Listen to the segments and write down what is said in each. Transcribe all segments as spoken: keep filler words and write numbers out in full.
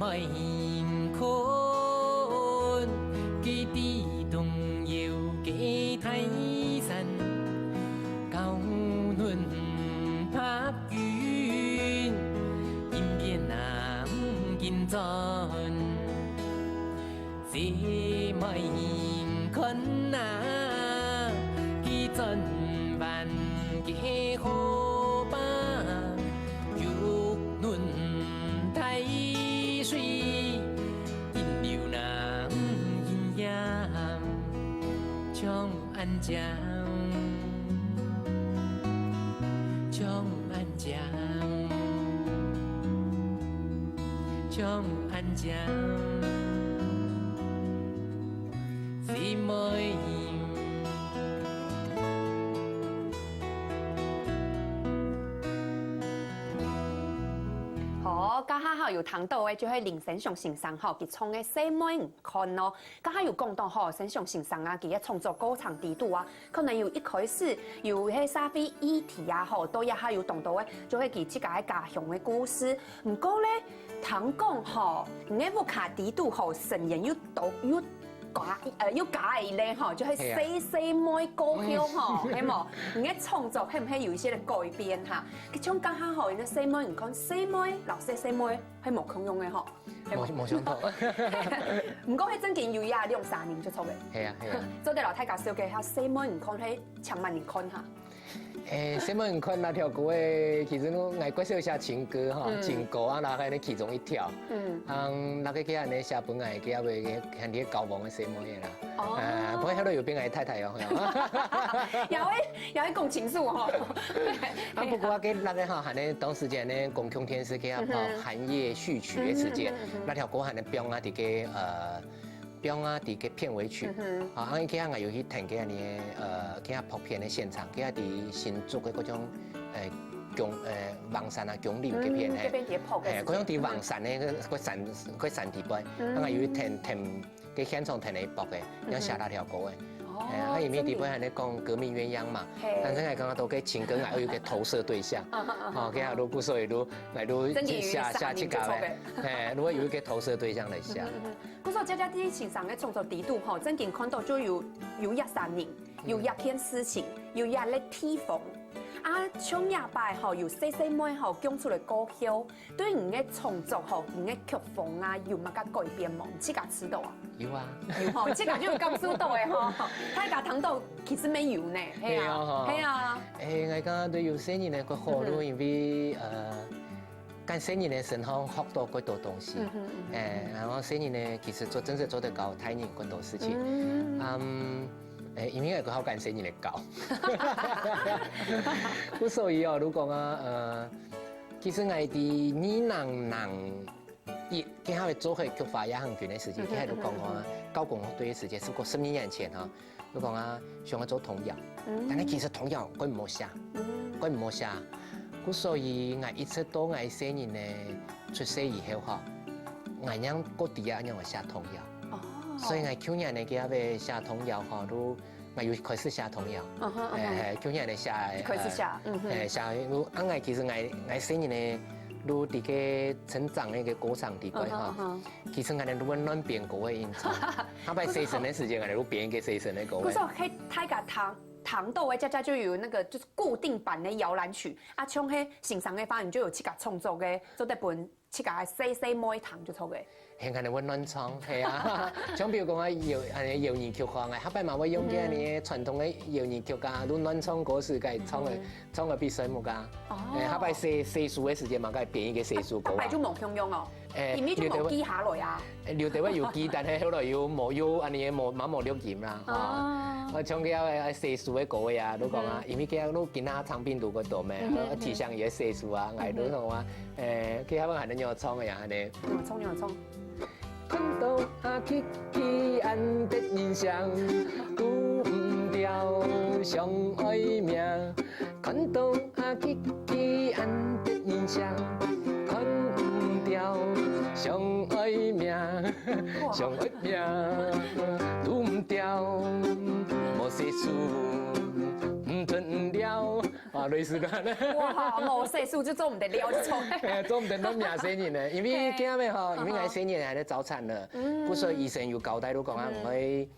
妹看，佢知東有个大山，高崙白雲，金邊南金磚。細妹看啊，佢轉彎个河壩，玉 輪大水，引流南引鹽，長安江，長安江，長安江，姊妹。 好，這下吼有聽到个，就係林生祥先生吼，佢唱个《細妹毋看》咯。這下有講到吼，生祥先生啊，佢个創作過程裡肚啊，可能有一開始有該社會議題啊吼，到這下有當多个，就係佢自家个家鄉个故事。毋過咧，聽講吼，你个屋下裡肚吼，成員又多又加，呃，又加了一個吼，就係係啊。細細妹過後吼，嗯。係無？你个創作係毋係有一些个改變哈？ 像這下吼，因為細妹毋看，細妹摎細細妹係無共樣个吼，係無？無，無相同。毋過係正經有一兩三年就著个。係啊，係啊。做得摎大家紹介一下，細妹毋看係請麼人看哈？誒，細妹毋看該條歌誒，其實𠊎，𠊎過去有寫情歌吼，嗯。情歌啊，然後該其中一條。嗯。嗯，該個佢恁樣寫分𠊎，佢也會，佢个交往个細妹个啦。 哦。啊，毋過該兜有變𠊎太太哦。也會，也會講情緒吼。啊，不過啊，該，該個吼，還有當時節呢，公共電視劇啊，嗯哼。寒夜序曲个時節，嗯哼，嗯哼。該條歌還有放啊，在該，呃，放啊，在該片尾曲。嗯哼。啊，啊，佢啊，𠊎有去聽佢个，呃，佢啊，拍片个現場，佢啊，在新竹个該種，呃，芎，呃，橫山啊，芎林該片，嗯，嘿。該片在拍个時節。嘿，該種在橫山个，該，該山，該山地背，嗯。啊，𠊎有去聽，聽 該現場聽个一駁个，嗯哼。愛寫該條歌个。哦，哎呀，啊，因為裡背還在講革命鴛鴦嘛，真的。嘿。但是𠊎感覺到該情歌𠊎有一個投射對象，啊哈，啊哈，哦，該下如果所以如，𠊎如真的有一個寫，寫自家个，三年就著个。嘿，如果有一個投射對象來寫。嗯哼，嗯哼。故所佳佳在先生个創作裡肚吼，正經看到就有，有一三年，有一件事情，有一個地方，啊，像這擺吼，有細細妹吼，講出來過後， 對你个創作吼，你个曲風啊，有麼个改變無？你自家知道啊？有啊。有吼，自家就有感受到个吼。大家聽到其實乜有呢，係啊，係啊吼。係啊。誒，𠊎感覺對有細人个較好咯，嗯哼。因為，呃，跟細人个身上學到較多東西。嗯哼，嗯哼。誒，然後細人呢，其實做，真係做得教大人較多事情。嗯。嗯，誒，因為𠊎較好跟細人个教。故所以哦，如果啊，呃， 其實𠊎在二零零一，該下做開菊花夜行軍个時節，嗯哼，該下就講講啊，嗯哼，嗯哼。教功夫隊个時節，係過十二年前吼，就講啊，想愛做童謠。嗯。但係其實童謠𠊎毋好寫，嗯。𠊎毋好寫。故所以𠊎一直到𠊎細人呢出世以後吼，𠊎正過知啊仰般寫童謠。哦。所以𠊎舊年呢，該下寫童謠吼，就 𠊎又開始寫童謠。嗯哼，嗯哼。誒，誒，舊年來寫，開始寫，呃，嗯哼。誒，寫，啊，𠊎其實𠊎，𠊎細人呢，就在該成長个一個過程裡背哈，嗯哼，嗯哼。其實𠊎呢，就會亂編歌个音樂。下擺洗身个時間，𠊎呢，就編一個洗身个歌。故所係大家聽，聽到个，佳佳就有那個，就是固定版个搖籃曲，啊，像係先生个話，你就有自家創作个，做得分 自家个細細妹聽就著个。係，恁樣會亂唱，係啊。像比如講啊，謠，恁樣謠言曲項啊，下擺嘛會用該恁樣傳統个謠言曲啊，就亂唱歌詞，該唱个，嗯。唱个比節目啊。哦。誒，下擺寫，寫書个時間嘛，該編一個寫書歌啊。下擺就無共樣哦。誒，因為就無記下來啊。有兜會，誒，有兜會有記，但係後來又無，又恁樣無，嘛無錄音啦，哦。啊，像該个寫書个歌个啊，就講啊，嗯。因為該个就今下唱片都較多咩，嗯哼，嗯哼。提醒佢个寫書啊，𠊎就講啊， 誒，佢下擺還能仰唱个呀，恁樣。仰唱，仰唱。看到阿Kiki恁得人惜，堵毋著相愛命。看到阿Kiki恁得人惜，看毋著相愛命。哇。相愛命，堵毋著，無細數，毋吞了。啊，類似个。哇，無歲數就做毋得了，就做。哎，做毋得當命細人呢，因為今日吼，因為𠊎細人還在早產呢，故所醫生有交代，就講啊，毋可以，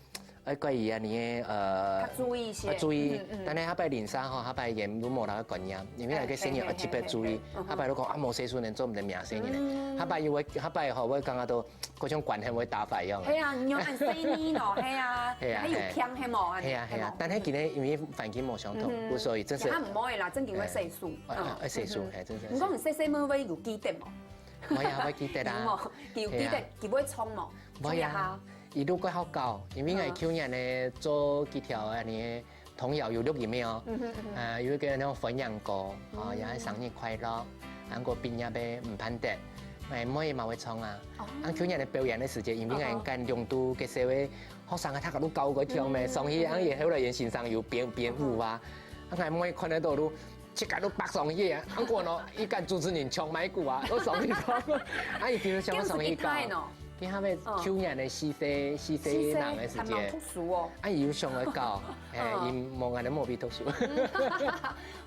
愛怪伊啊，你个呃，較注意一些。較注意。但係下擺零三吼，下擺也都無那个觀念，因為那个細人要特別注意，下擺就講啊，無歲數呢做毋得命細人呢，下擺又會，下擺吼，會感覺到 各種關係會打壞樣。係啊，你用恁細膩咯，係啊，係啊，還有強係無？係啊係啊，但係今日因為環境無相同，故所以真是。佢毋會啦，正經會歲數。啊，歲數，係，真是。毋過你細細妹會有記得無？會啊，會記得啊。有無？有記得，佢會衝無？會啊，一路過好搞，因為𠊎舊年呢做幾條啊你 童謠有錄音个哦，呃，有一个那種歡迎歌，哦，也係生日快樂，還過畢業个毋盼得，哎，妹嘛會唱啊。啊，舊年个表演个時節，因為𠊎跟兩度个社會學生啊，大家都搞過跳咩，上去，啊，也後來也先生有編編舞啊，啊，𠊎妹看得到都，自家都爬上去啊，啊，過喏，一个主持人搶麥克啊，都上去唱，啊，一定想上去搞。 佢下尾舊年个四歲，四歲人个時節，還蠻讀書哦。啊，佢有想愛搞，嘿，佢無恁呢無必讀書。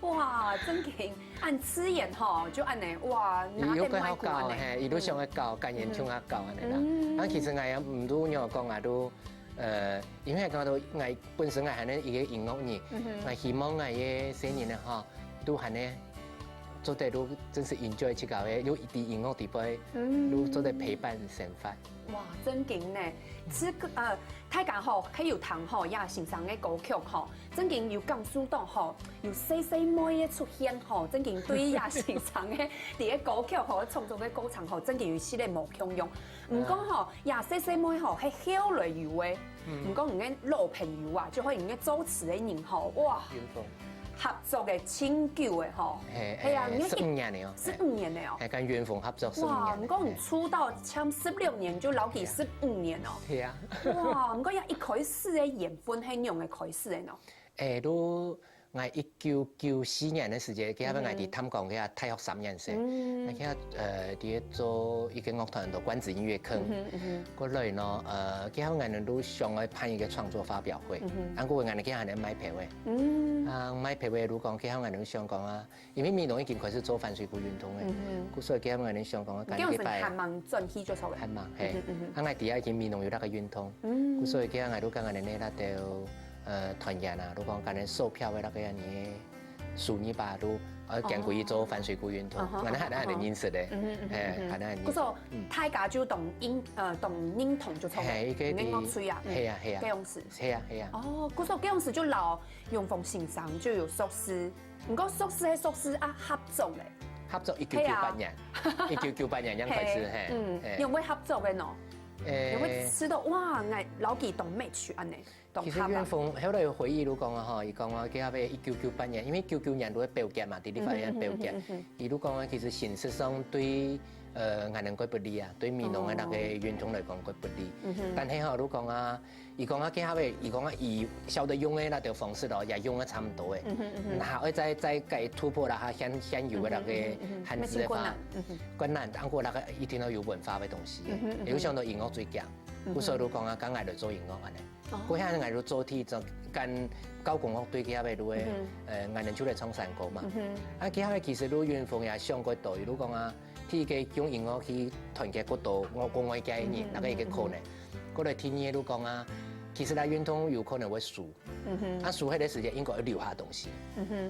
哇，正經，恁自然吼，就恁呢，哇，拿等麥克恁呢。嘿，佢都想愛搞，甘願像佢搞恁呢啦。啊，其實𠊎也毋都有講啊，都，呃，因為講到𠊎本身𠊎還係一个音樂人，𠊎希望𠊎个細人呢吼，都還呢 做得都真是enjoy自家个，有一滴音樂底背，都做得陪伴生活。哇，正經呢，這个呃，大家吼，還有聽吼，葉先生个歌曲吼，正經有感受到吼，有細細妹个出現吼，正經對葉先生个這个歌曲吼，創作个過程吼，正經有一息个無共樣。毋過吼，這細細妹吼，係後來有个。 毋過你个老朋友啊，就係你个作詞个人吼，哇，合作个真久个吼，係啊，你十五年个哦，十五年个哦，還跟雲峰合作十五年。哇，毋過你出道差十六年就老幾十五年哦，係啊，哇，毋過一開始个緣分係仰个開始个呢？誒，都 𠊎一九九四年个時節，佢下尾𠊎在淡江，佢下大學三年生，𠊎佢下呃，在該做一个樂團，叫關子音樂坑。過來呢，呃，佢下尾𠊎等都想愛辦一个創作發表會，啊，過𠊎等佢下還賣票个，啊，賣票个就講，佢下尾𠊎等想講啊，因為美濃已經開始做反水庫運動个，故所佢下尾𠊎等想講啊，趕緊去辦。還吂轉去就著了。還吂，嘿，啊，𠊎知啊，已經美濃有那个運動，故所佢下尾𠊎等就趕緊去那兜 呃，團員啊，就講可能售票个那个你个收入吧，就呃，跟過去做反水庫運動，可能還還認識个，哎，還還認識。故所大家就當認呃當認同就著，嘿，一个你个樂隊啊，係啊係啊，該樣子，係啊係啊。哦，故所該樣子就摎永豐先生就有熟識，毋過熟識係熟識啊，合作咧，合作一九九八年，一九九八年正開始，嘿，嗯，仰會合作个呢？誒，仰會知道哇，𠊎摎佢當match恁呢。 其實永豐後來有回憶就講啊吼，佢講啊，佢後尾一九九八年，因為九九年就會表決嘛，在立法院表決，佢就講啊，其實形式上對呃，𠊎等較不利啊，對美濃个那个運動來講較不利。但係吼，就講啊，佢講啊，佢後尾，佢講啊，佢曉得用个那條方式咯，也用个差毋多个。然後再再改突破啦，哈，現現有个那个限制个話，困難，啊，過那个一定要有文化个東西，有想到音樂最強，故所就講啊，該𠊎來做音樂恁呢。 過下𠊎就做第一張，跟交響樂隊佢下尾就會，呃，𠊎等就來唱山歌嘛。啊，佢下尾其實就永豐也想過多，就講啊，第一个用音樂去團結過多，我國外个人，那个一个可能。過來第二个就講啊，其實來運動有可能會輸，啊，輸迄个時間應該要留下東西，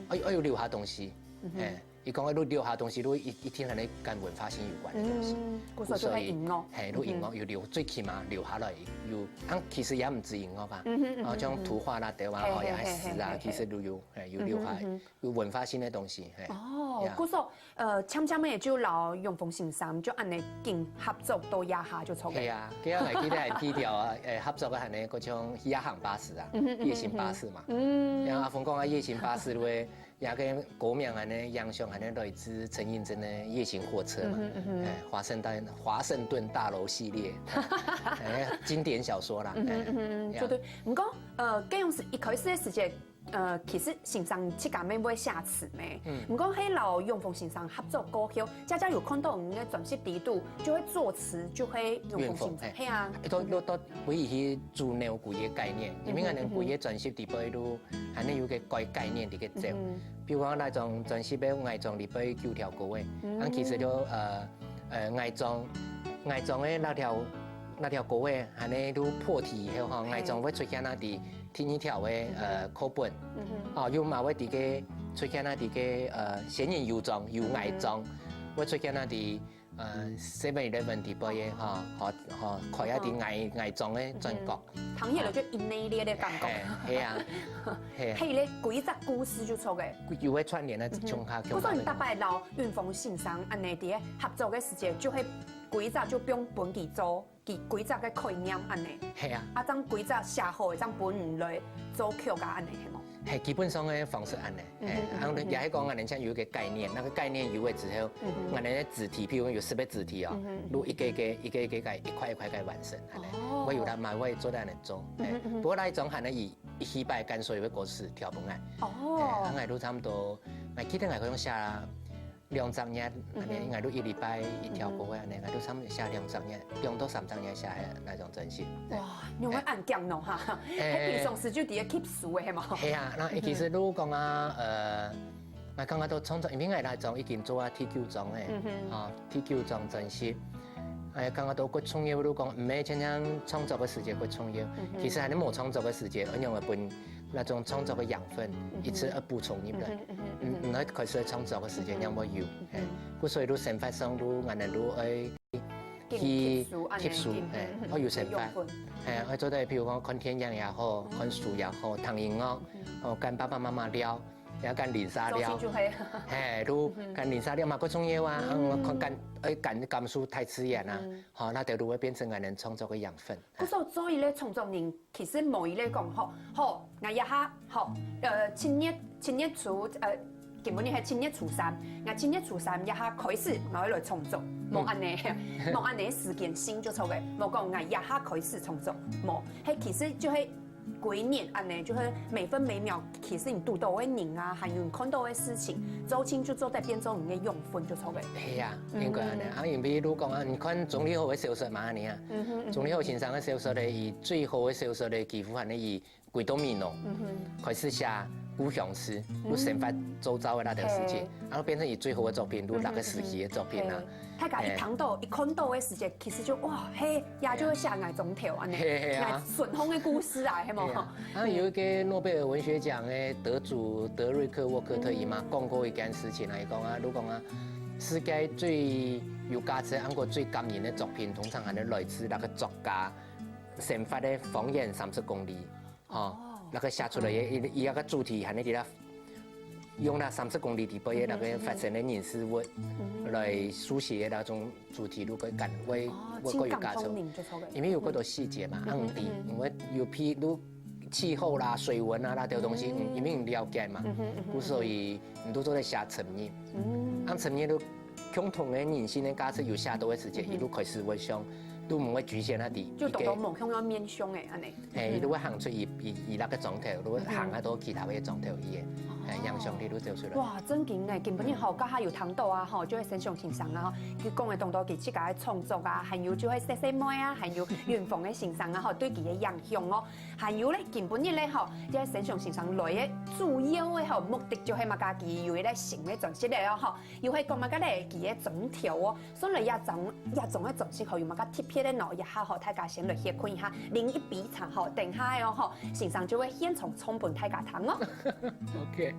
愛愛有留下東西，哎。 佢講个，就留下東西，就一一定還係跟文化性有關个東西。嗯，故所就係音樂。嘿，就音樂有留，最起碼留下來有，啊，其實也毋止音樂啊，啊，像圖畫啦、對吧？吼，也係詩啊，其實都有，嘿，有留下，有文化性个東西，嘿。哦，故所，呃，漸漸个就摎永豐先生就恁呢緊合作到這下就著个。係啊，佢啊，還記得還記得啊，誒，合作个還呢，嗰種夜行巴士啊，夜行巴士嘛。嗯，然後阿峰講啊，夜行巴士就會 也个歌名安呢，影響安呢來自陳映真个《夜行火車》嘛，哎，華盛頓華盛頓大樓系列，哎，經典小說啦，哎，絕對。毋過，呃，該樣時一開始个時節，呃，其實先生自家乜會寫詞咩？嗯。毋過係摎永豐先生合作過後，佳佳有看到你个專輯底肚，就會作詞，就係永豐先生。永豐，嘿。係啊。都，都，都，唯一去主腦歸个概念，因為𠊎等歸个專輯底背都還有个概，概念个走。嗯哼。比如講，該張專輯个𠊎張裡背九條歌个，嗯。啊，其實就，呃，呃，𠊎張，𠊎張个那條，那條歌个，還有都破題以後吼，嗯。𠊎張會出現啊，在 第二條个，呃，課本。嗯哼。哦，又嘛會在該出現啊，在該，呃，仙人油莊、油𠊎莊，嗯。會出現啊，在，呃，Seven Eleven底背个，吼，吼，吼，開啊在𠊎，𠊎莊个轉角。嗯哼。聽起來就一系列个感覺。嘿，係啊，係啊。係咧，歸隻故事就著个。有个串聯啊，嗯哼。像下，像下。不過你大概摎永豐先生恁呢在該合作个時節，就係歸隻就放分佢做。 佢歸隻个概念恁呢。係啊。啊，正歸隻寫好，正分你來作曲啊，恁呢係無？係，基本上个方式恁呢。嗯哼，係，嗯哼，啊，也係講，𠊎等先有一個概念，那個概念有了之後，嗯哼。𠊎等个主題，譬如講有十個主題哦，嗯哼，嗯哼。就一個一個，一個一個个，一塊一塊个完成，恁呢。哦。𠊎有得嘛，𠊎做得恁呢做。嗯哼，係，嗯哼。不過該種還能以一百感受有个歌詞調分𠊎。哦。係，啊，𠊎都差不多，𠊎記得𠊎好像寫 兩隻月，恁呢，嗯哼。𠊎都一禮拜一條歌个，嗯哼。恁呢，𠊎都差不多寫兩隻月，兩到三隻月寫个該種專輯。哇，你會恁強哦哈？欸。係平常時就在該吸收个係無？係啊，那其實如果講啊，嗯哼。呃，𠊎感覺到創作，因為𠊎該張已經做啊第九張个，嗯哼。啊，第九張專輯，哎，感覺到較重要，如果講毋係常常創作个時節較重要，嗯哼。其實還係無創作个時節，恁樣會分 該種創作个養分，嗯哼。一直要補充入來。嗯哼，嗯哼，嗯哼。嗯，嗯，該開始創作个時間，嗯哼。正會有，嗯哼。係，故所以就生活上就恁呢就愛去吸收，恁呢，吸收，嗯哼，係，嗯哼，愛有生活，養分。係，愛做得，譬如講看電影也好，嗯。看書也好，聽音樂，嗯哼。哦，跟爸爸媽媽尞，也跟鄰舍尞，周星就會。係，就嗯哼。跟鄰舍尞嘛，較重要啊，嗯。嗯，看，跟，愛跟感受大自然啊，嗯。吼，該兜就會變成𠊎等創作个養分。 故所做一個創作人，其實無一個講，吼，好，𠊎這下，好，呃，七月，七月初，呃，今晡日係七月初三，𠊎七月初三這下開始，𠊎愛來創作，無恁呢，嗯。無恁呢時間性就著个，無講𠊎這下開始創作，無，係其實就係歸日恁呢，就係每分每秒 其實你堵到个人啊，還有你看到个事情，做親就做得變做你个養分就著个。係啊，嗯。應該恁呢。啊，因為你講啊，你看鍾理和个小說嘛，恁呢啊。嗯哼，嗯哼。鍾理和先生个小說呢，佢最好个小說呢，幾乎還係佢歸到美濃，嗯哼。開始寫故鄉事，嗯。就生活周遭个該兜事情，係。然後變成佢最好个作品，就該个時期个作品啊。嗯哼，嗯哼。係。 大家一聽到、一看到个時節，其實就哇，嘿，也就會寫𠊎莊頭恁呢，係，係啊。𠊎順風个故事啊，係無？係啊。啊，有一個諾貝爾文學獎个得主德瑞克·沃克特，嗯。佢嘛講過一件事情啊，佢講啊，如果講啊，世界最有價值、還過最感人个作品，通常還係來自該个作家生活个方圓三十公里。 吼，哦。該个寫出來个，佢，佢該个主題還係佢啦，用該三十公里底背个該个發生个人事物，嗯。來書寫个該種主題，就會感，會，哦，會較有感觸。情感共鳴就著个。因為有較多細節嘛，嗯哼，暗地，嗯哼。因為有譬如氣候啦、水文啊，該兜東西，嗯。嗯，因為你了解嘛，嗯哼，嗯哼。故所以你就做得寫深入。嗯。啊，深入就 共同个人生个價值有寫到个時節，嗯哼。佢就開始會想，就毋會侷限啊，在就當多無共樣面向个恁呢。係，嗯哼。佢就會行出佢，佢，佢該个莊頭，就會行啊到其他个莊頭去个，哦。係，影響力就走出來。哇，正經呢，今晡日吼，嗯。這下有聽到啊，吼，就係先生先生啊，吼，佢講个當多佢自家个創作啊，還有就係細細妹啊，還有永豐个先生啊，吼，對佢个影響哦。還有咧，今晡日咧，吼，這係先生先生來个主要个吼目的就係麼个，佢有一個新个專輯个哦，吼。 又係講麼个咧？佢个莊頭哦，所以這張，這張个專輯吼，有麼个特別个呢？這下吼，大家先來歇睏一下，啉一杯茶吼，等下哦吼，先生就會現場唱分大家聽哦。OK。